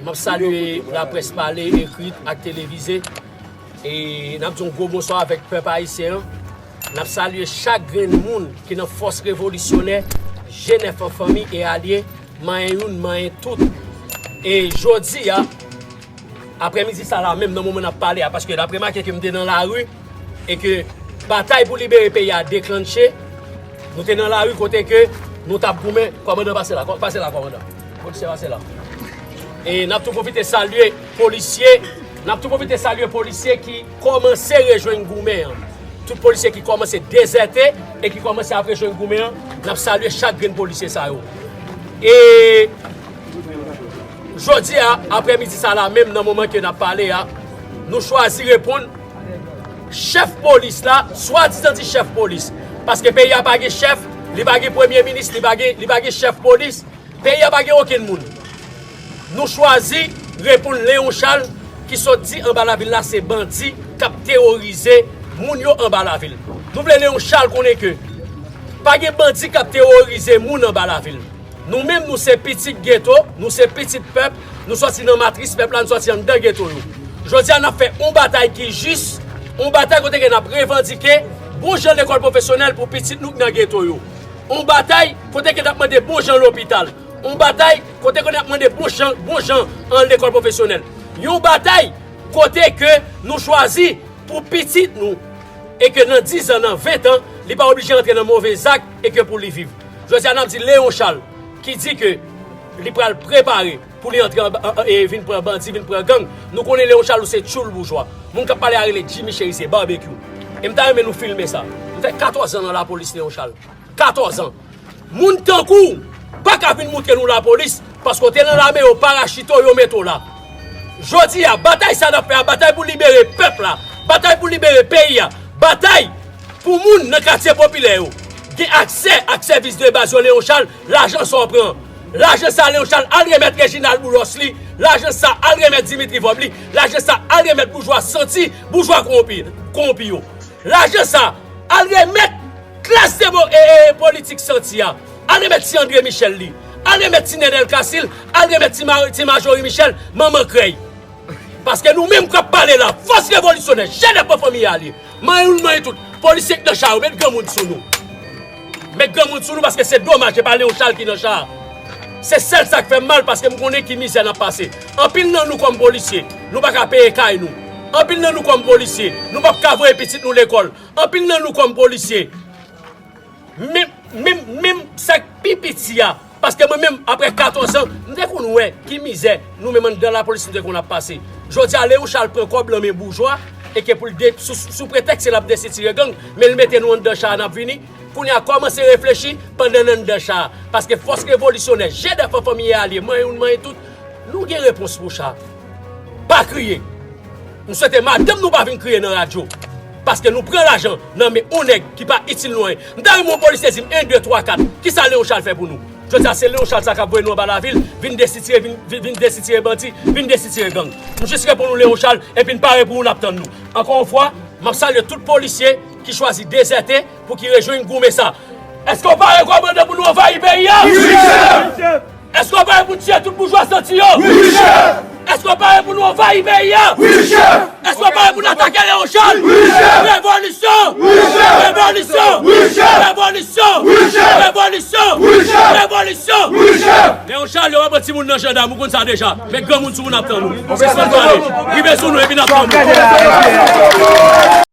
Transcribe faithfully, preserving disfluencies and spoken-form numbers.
M ap salye laprès pale, ekrit ak televize. E n ap di yon gwo bonswa avèk pèp ayisyen an. N ap salye chak grenn moun ki nan fòs revolisyonè, G nèf an fanmi e alye, manyen youn, manyen tout. E jodi a, aprèmidi sa la menm nan moman n ap pale a, paske n ap remake ke m te nan lari e ke batay pou libere peyi a deklanche. Nou te nan lari kote ke nou t ap goumen. Kòmandan, pase la, kò- pase la, kòmandan. Polisye, pase la. E n ap tou pwofite salye polisye, n ap tou pwofite salye polisye ki kòmanse rejwenn goumen an. Tout polisye ki kòmanse dezète e ki kòmanse ap rejwenn goumen an, n ap salye chak grenn polisye sa yo. E jodi a, aprèmidi sa la menm, nan moman ke n ap pale a, nou chwazi reponn chèf polis la, swadizan di chèf polis. Paske peyi a pa gen chèf, li pa gen premye minis, li pa gen, li pa gen chèf polis. Peyi a pa gen okenn moun. Nou chwazi reponn Leon Charles ki sot di anba lavil la se bandi k ap teworize moun yo anba lavil. Nou vle Leon Charles konnen ke pa gen bandi k ap teworize moun anba lavil. Nou menm, nou se pitit geto, nou se pitit pèp, nou sòti nan matris pèp la, nou sòti anndan geto yo. Jodi a, n ap fè yon batay ki jis, yon batay kote ke n ap revandike bon jan lekòl pwofesyonèl pou pitit nou k nan geto yo. Yon batay kote ke n ap mande bon jan lopital. Yon batay kote ke n ap mande bon jan, bon jan an lekòl pwofesyonèl. Yon batay kote ke nou chwazi pou pitit nou e ke nan diz an, nan ven an, li pa oblije antre nan move zak e ke pou li viv. Jodi a, n ap di Leon Charles ki di ke li pral prepare pou li antre anba, an, an, e vin pran bandi, vin pran gang. Nou konnen Leon Charles ou se tchoul boujwa. Moun k ap pale a rele Jimmy Cherizier, Barbecue. E m ta renmen nou filme sa. M fè katòz an nan lapolis, Leon Charles. Katòz an. Moun tankou w pa ka vin moutre nou lapolis, paske w te nan lame, yo parachite w, yo mete w la. Jodi a, batay sa n ap fè a, batay pou libere pèp la, batay pou libere peyi a, batay pou moun nan katye popilè yo gen aksè ak sèvis de baz yo, Leon Charles, lajan sa w pran. Lajan sa, Leon Charles, al remèt Reginald Boulos li, lajan sa, al remèt Dimitri Vorbe li, lajan sa, al remèt boujwa santi, boujwa kowonpi, kowonpi yo. Lajan sa, al remèt klas de bo- e, e, politik santi a. Al remèt ti André Michel li. Al remèt ti Nenel Casil. Al remèt ti, Ma- ti Majorie Michel, manman krèy. Paske nou menm k ap pale la, fòs revolisyonè, G nèf an fanmi alye. Manyen youn, manyen tout. Polisye k nan cha yo, met granmoun sou nou. Met granmoun sou nou paske se domaj, se pa Leon Charles ki nan cha a. Se sèl sa k fè m mal paske m konnen ki mizè n ap pase. Anpil nan nou kòm polisye, nou pa ka peye kay nou. Anpil nan nou kòm polisye, nou p ap ka voye pitit nou lekòl. Anpil nan nou kòm polisye, menm, menm, menm sa k pi piti a, paske mwen menm, apre katòz an, m te konn wè ki mizè nou menm anndan lapolis nou te konn ap pase. Jodi a, Leon Charles pran kòb nan men boujwa, e ke pou l de- sou, sou pretèks se l ap desitire gang, men l mete nou anndan cha a n ap vini. Kounye a, kòmanse reflechi pandan n anndan cha a, paske fòs revolisyonè, G nèf an fanmi e alye, manyen youn, manyen tout, nou gen repons pou cha. Pa kriye. M swete madanm nou pa vin kriye nan radyo. Paske nou pran lajan nan men yon nèg ki pa itil nou anyen. M ta renmen yon polisye di m en, de, twa, kat. Kisa Leon Charles fè pou nou? Jodi a, se Leon Charles sa k ap voye nou anba lavil, vin desitire, vin, vin, vin desitire bandi, vin desitire gang. M jis reponn nou Leon Charles, epi n pare pou nou, n ap tann nou. Ankò yon fwa, m ap salye tout polisye ki chwazi dezète pou ki rejwenn goumen sa. Èske w pare, kòmandan, pou nou anvayi peyi a? Wi, chèf! Èske w pare pou n tiye tout boujwa santi yo? Wi, chèf! Èske w pare pou nou anvayi peyi a? Wi, chèf! Èske w pare pou n atake Leon Charles? Wi, chèf! Revolisyon! Wi, chèf! Revolisyon! Wi, chèf! Revolisyon! Wi, chèf! Revolisyon! Wi, chèf! Revolisyon! Wi, chèf! Leon Charles, yo pa pran timoun nan jandam, ou konn sa deja. Met granmoun sou nou, n ap tann nou. Sispann pale. Rive sou nou, epi n ap tann nou.